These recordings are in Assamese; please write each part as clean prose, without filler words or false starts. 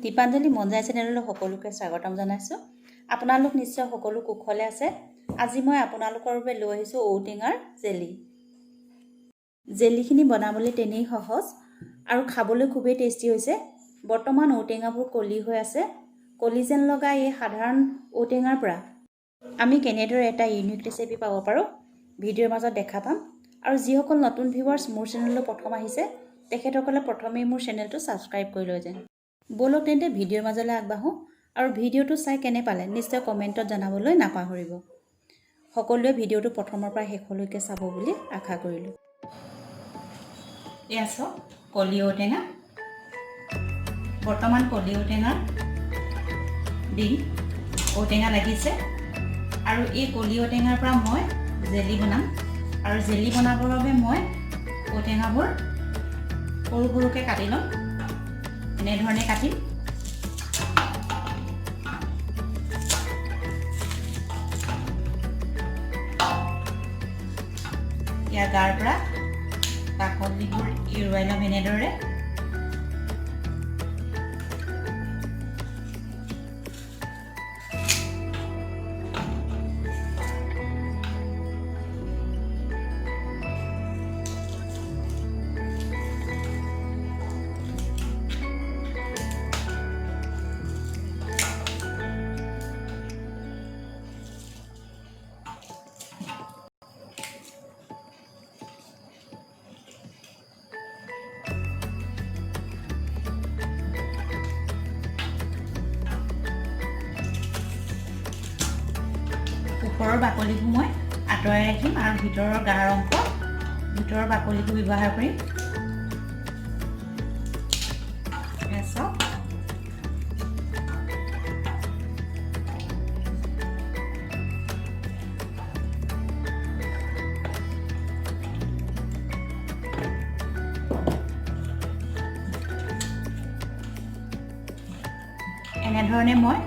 দীপাঞ্জলি মন যায় চেনেললৈ সকলোকে স্বাগতম জনাইছোঁ। আপোনালোক নিশ্চয় সকলো কুশলে আছে। আজি মই আপোনালোকৰ বাবে লৈ আহিছোঁ ঔটেঙাৰ জেলি। জেলিখিনি বনাবলৈ তেনেই সহজ আৰু খাবলৈ খুবেই টেষ্টি হৈছে। বৰ্তমান ঔটেঙাবোৰ কলি হৈ আছে। কলি যেন লগা এই সাধাৰণ ঔটেঙাৰ পৰা আমি কেনেদৰে এটা ইউনিক ৰেচিপি পাব পাৰোঁ, ভিডিঅ'ৰ মাজত দেখা পাম। আৰু যিসকল নতুন ভিউৱাৰ্ছ মোৰ চেনেললৈ প্ৰথম আহিছে, তেখেতসকলে প্ৰথমেই মোৰ চেনেলটো ছাবস্ক্ৰাইব কৰি লৈ যেন। ব'লক তেন্তে, ভিডিঅ'ৰ মাজলৈ আগবাঢ়োঁ। আৰু ভিডিঅ'টো চাই কেনে পালে নিশ্চয় কমেণ্টত জনাবলৈ নাপাহৰিব। সকলোৱে ভিডিঅ'টো প্ৰথমৰ পৰা শেষলৈকে চাব বুলি আশা কৰিলোঁ। এয়া চাওক, কলি ঔটেঙা। বৰ্তমান কলি ঔটেঙাৰ দিন, ঔটেঙা লাগিছে আৰু এই কলি ঔটেঙাৰ পৰা মই জেলি বনাম। আৰু জেলি বনাবৰ বাবে মই ঔটেঙাবোৰ সৰু সৰুকৈ কাটি ল'ম। এনেধৰণে কাটিম। ইয়াৰ গাৰ পৰা বাকলিবোৰ এৰুৱাই ল'ম এনেদৰে। ওপৰৰ বাকলিবোৰ মই আঁতৰাই ৰাখিম আৰু ভিতৰৰ গাৰ অংশ, ভিতৰৰ বাকলিবোৰ ব্যৱহাৰ কৰিম। এয়া চাওক। এনেধৰণে মই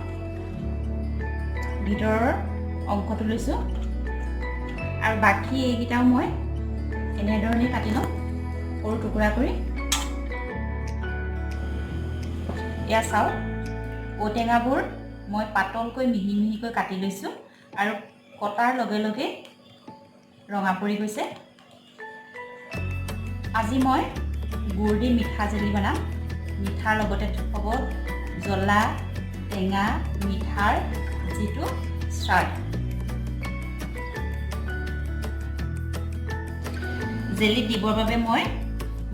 ভিতৰৰ অংশটো লৈছোঁ আৰু বাকী এইকেইটাও মই এনেধৰণেই কাটি ল'ম সৰু টুকুৰা কৰি। এয়া চাওক, ঔটেঙাবোৰ মই পাতলকৈ মিহি মিহিকৈ কাটি লৈছোঁ আৰু কটাৰ লগে লগে ৰঙা পৰি গৈছে। আজি মই গুড় দি মিঠা জেলি বনাম। মিঠাৰ লগতে হ'ব জ্বলা, টেঙা, মিঠাৰ যিটো স্বাদ। জেলিত দিবৰ বাবে মই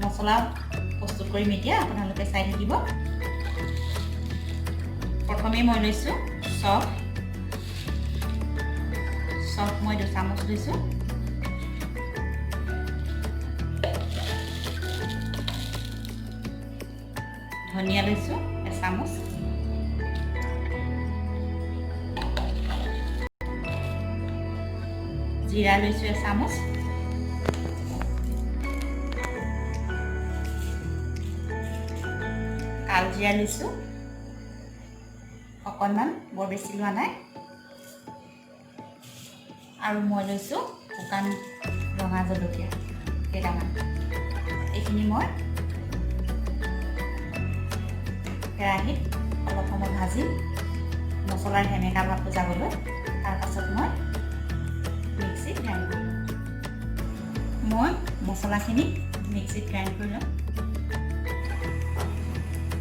মছলা প্ৰস্তুত কৰিম এতিয়া, আপোনালোকে চাই থাকিব। প্ৰথমেই মই লৈছোঁ চফ। চফ মই 2 চামুচ লৈছোঁ। ধনিয়া লৈছোঁ এচামুচ। জিৰা লৈছোঁ এচামুচ। কালজিৰা লৈছোঁ অকণমান, বৰ বেছি লোৱা নাই। আৰু মই লৈছোঁ শুকান ৰঙা জলকীয়া কেইটামান। এইখিনি মই কেৰাহীত অলপ সময় ভাজিম মছলাৰ সেমেকা ভাৱটো যাবলৈ। তাৰপাছত মই মিক্সিত গ্ৰাইণ্ড কৰি ল'ম। মই মছলাখিনি মিক্সিত গ্ৰাইণ্ড কৰি ল'ম।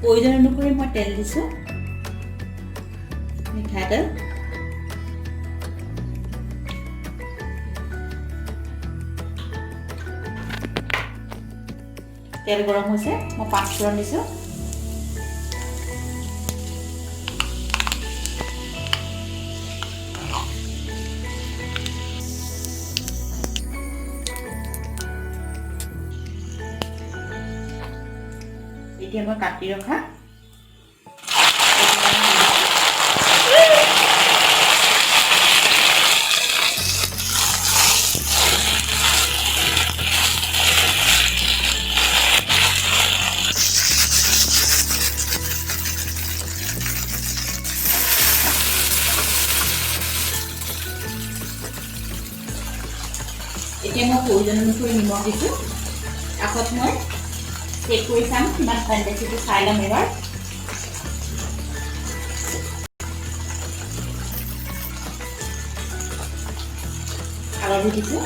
প্ৰয়োজন অনুসৰি মই তেল দিছোঁ, মিঠাতেল। তেল গৰম হৈছে, মই পাঁচফোৰণ দিছোঁ। এতিয়া মই কাটি ৰখা। এতিয়া মই প্ৰয়োজন অনুসৰি নিমখ দিছোঁ। পাছত মই চেক কৰি চাম কিমান কম বেছিটো, চাই ল'ম এবাৰ। হালধি দিছোঁ।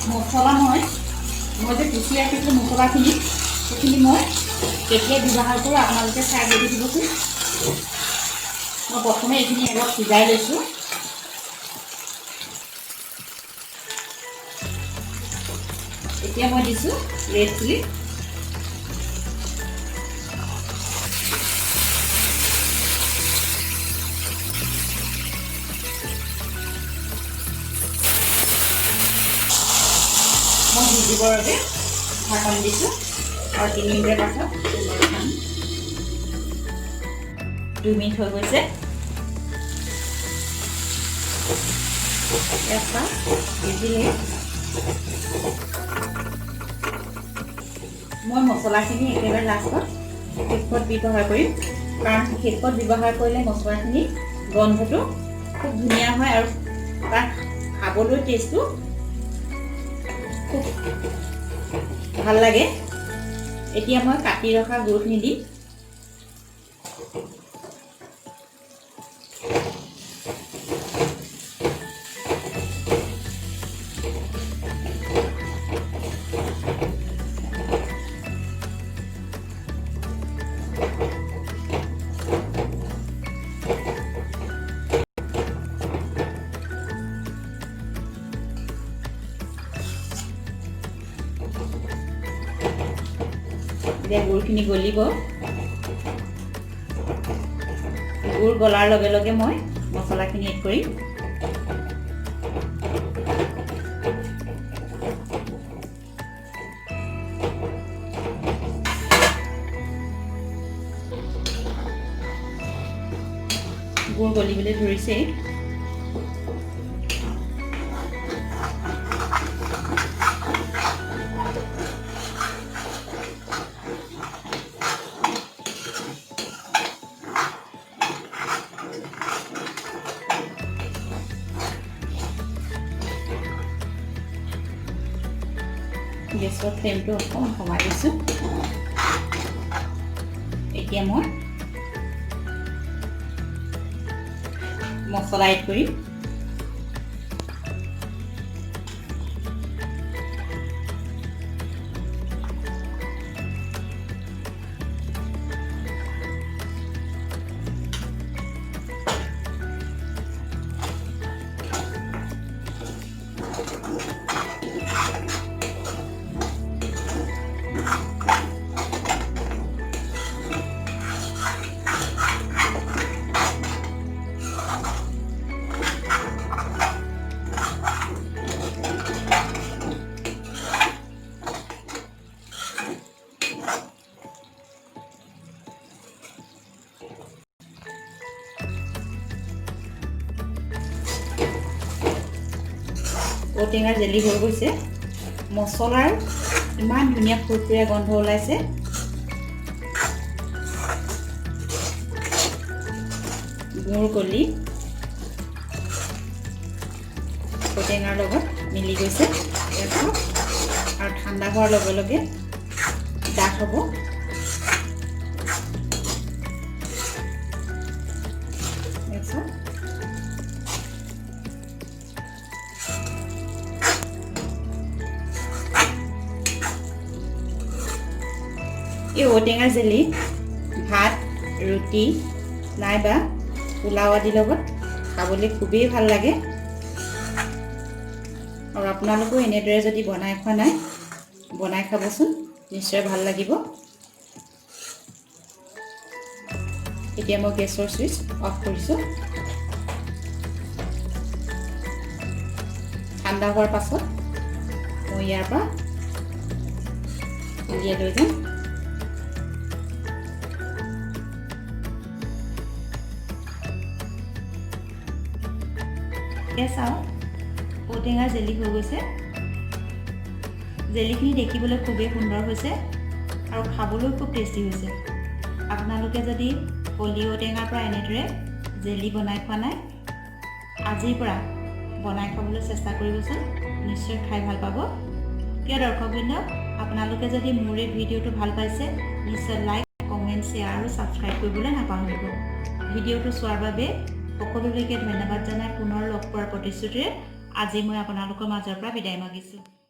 মছলা মই যে পিচি ৰাখিছিলোঁ মছলাখিনি, সেইখিনি মই কেতিয়া ব্যৱহাৰ কৰোঁ আপোনালোকে চাই বুজি দিবচোন। মই প্ৰথমে এইখিনি অলপ সিজাই লৈছোঁ। এতিয়া মই দিছোঁ ৰেড চিলি। মই সিজিবৰ বাবে ঢাকন দিছোঁ আৰু 3 মিনিটৰ পাছত খাম। 2 মিনিট হৈ গৈছে। এটা সিজিলে মই মছলাখিনি একেবাৰে লাষ্টত শেষত ব্যৱহাৰ কৰিম, কাৰণ শেষত ব্যৱহাৰ কৰিলে মছলাখিনি গোন্ধটো খুব ধুনীয়া হয় আৰু তাৰ খাবলৈ টেষ্টটো খুব ভাল লাগে। এতিয়া মই কাটি ৰখা গুড়খিনি দিম। এতিয়া গুড়খিনি গলিব। গুড় গলাৰ লগে লগে মই মছলাখিনি এড কৰিম। গুড় গলিবলৈ ধৰিছেই। গেছৰ ফ্লেমটো অকণমান কমাই দিছোঁ। এতিয়া মই মছলা এড কৰিম। ঔটেঙাৰ জেলি হৈ গৈছে। মছলাৰ ইমান ধুনীয়া ফুৰফুৰীয়া গোন্ধ ওলাইছে। গুড় গলি ঔটেঙাৰ লগত মিলি গৈছে। আৰু ঠাণ্ডা হোৱাৰ লগে লগে ডাঠ হ'ব। এই ঔটেঙাৰ জেলি ভাত, ৰুটি নাইবা পোলাও আদিৰ লগত খাবলৈ খুবেই ভাল লাগে। আৰু আপোনালোকেও এনেদৰে যদি বনাই খোৱা নাই, বনাই খাবচোন, নিশ্চয় ভাল লাগিব। এতিয়া মই গেছৰ ছুইচ অফ কৰিছোঁ। ঠাণ্ডা হোৱাৰ পাছত মই ইয়াৰ পৰা উলিয়াই লৈ যাম। এতিয়া চাওক, ঔটেঙাৰ জেলি হৈ গৈছে। জেলিখিনি দেখিবলৈ খুবেই সুন্দৰ হৈছে আৰু খাবলৈও খুব টেষ্টি হৈছে। আপোনালোকে যদি কলি ঔটেঙাৰ পৰা এনেদৰে জেলি বনাই খোৱা নাই, আজিৰ পৰা বনাই খাবলৈ চেষ্টা কৰিবচোন, নিশ্চয় খাই ভাল পাব। প্ৰিয় দৰ্শকবৃন্দ, আপোনালোকে যদি মোৰ এই ভিডিঅ'টো ভাল পাইছে, নিশ্চয় লাইক, কমেণ্ট, শ্বেয়াৰ আৰু ছাবস্ক্ৰাইব কৰিবলৈ নাপাহৰিব। ভিডিঅ'টো চোৱাৰ বাবে সকলোলৈকে ধন্যবাদ জনাই পুনৰ লগ পোৱাৰ প্ৰতিশ্ৰুতিৰে আজি মই আপোনালোকৰ মাজৰ পৰা বিদায় মাগিছোঁ।